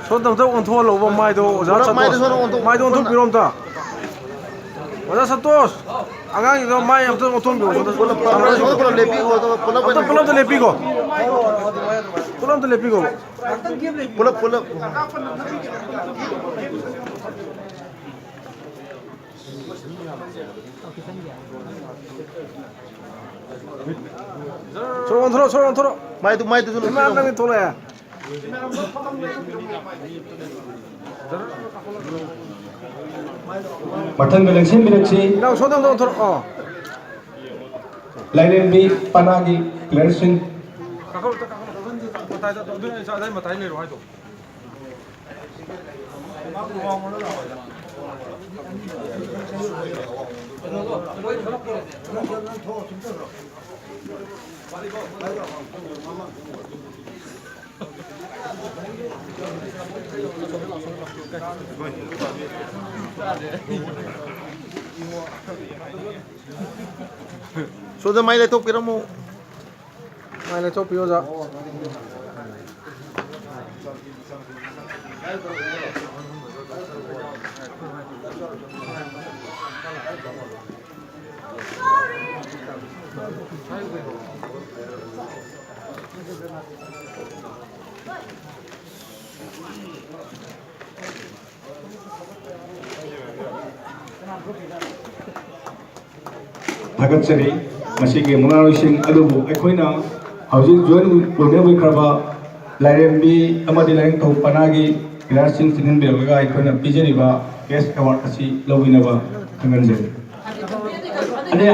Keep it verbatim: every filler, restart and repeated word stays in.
ꯁꯣꯝꯗ ꯑꯝꯇ ꯑꯣꯟꯊꯣꯛꯍꯜꯂꯧꯕ ꯃꯥꯏꯗꯣ, ꯑꯣꯖꯥ ꯄꯨꯂꯞ ꯃꯥꯏꯗꯣ ꯁꯟꯇꯣꯁ꯫ ꯁꯣꯝꯗ ꯑꯣꯟꯊꯣꯛ-, ꯃꯥꯏꯗꯣ ꯑꯣꯟꯊꯣꯛꯄꯤꯔꯣ ꯑꯝꯇ꯫ ꯑꯣꯖꯥ ꯁꯟꯇꯣꯁ, ꯑꯉꯥꯡꯒꯤꯗꯣ ꯃꯥꯏ ꯑꯝꯇ ꯑꯣꯟꯊꯣꯛꯄꯤꯔꯣ꯫ ꯄꯨꯂꯞ, ꯄꯨꯂꯞ, ꯄꯨꯂꯞ ꯂꯦꯞꯄꯤꯈꯣ, ꯑꯗꯨꯒ ꯄꯨꯂꯞ ꯑꯝꯇ, ꯑꯣꯏꯅ ꯄꯨꯂꯞ ꯑꯝꯇ ꯂꯦꯞꯄꯤꯈꯣ꯫ ꯄꯨꯂꯞ ꯑꯝꯇ ꯂꯦꯞꯄꯤꯈꯣ꯫ ꯄꯨꯂꯞ, ꯄꯨꯂꯞ꯫ ꯁꯣꯔ ꯑꯣꯟꯊꯣꯔꯛꯑꯣ, ꯁꯣꯔ ꯑꯣꯟꯊꯣꯔꯛꯑꯣ꯫ ꯃꯥꯏꯗꯨ, ꯃꯥꯏꯗꯨꯁꯨ ꯏꯃꯥ, ꯂꯧꯊꯣꯛꯑꯣ꯫ ꯅꯪꯗꯤ ꯊꯣꯛꯂꯛꯑꯦ꯫ ꯃꯊꯪꯗ ꯂꯦꯡꯁꯤꯟꯕꯤꯔꯛꯁꯤ꯫ ꯏꯅꯥꯎ, ꯁꯣꯝꯗ ꯑꯝꯇ ꯑꯣꯟꯊꯣꯔꯛꯑꯣ꯫ ꯂꯥꯏꯔꯦꯝꯕꯤ ꯄꯅꯥꯒꯤ ꯄ꯭ꯂꯦꯌꯔꯁꯤꯡ꯫ ꯀꯥꯈꯠꯂꯣ, ꯀꯥꯈꯠꯂꯣ꯫ ꯃꯇꯥꯏꯗ, ꯑꯗꯨ ꯑꯗꯥꯏ ꯃꯇꯥꯏ ꯂꯩꯔꯣ ꯍꯥꯏꯗꯣ꯫ ꯁꯣꯝꯗ ꯃꯥꯏ ꯂꯩꯊꯣꯛꯄꯤꯔꯝꯃꯣ꯫ ꯃꯥꯏ ꯂꯩꯊꯣꯛꯄꯤꯌꯨ, ꯑꯣꯖꯥ꯫ ꯊꯥꯒꯠꯆꯔꯤ꯫ ꯃꯁꯤꯒꯤ ꯃꯨꯛꯅꯥꯔꯣꯏꯁꯤꯡ ꯑꯗꯨꯕꯨ ꯑꯩꯈꯣꯏꯅ ꯍꯧꯖꯤꯛ joint winner ꯑꯣꯏꯈ꯭ꯔꯕ ꯂꯥꯏꯔꯦꯝꯕꯤ ꯑꯃꯗꯤ ꯂꯥꯏꯅꯤꯡꯊꯧ ꯄꯅꯥꯒꯤ ꯄ꯭ꯂꯦꯌꯔꯁꯤꯡ ꯆꯤꯟꯍꯟꯕꯤꯔꯛꯂꯒ ꯑꯩꯈꯣꯏꯅ ꯄꯤꯖꯔꯤꯕ cash award ꯑꯁꯤ ꯂꯧꯕꯤꯅꯕ ꯈꯪꯍꯟꯖꯔꯤ꯫ ꯑꯗ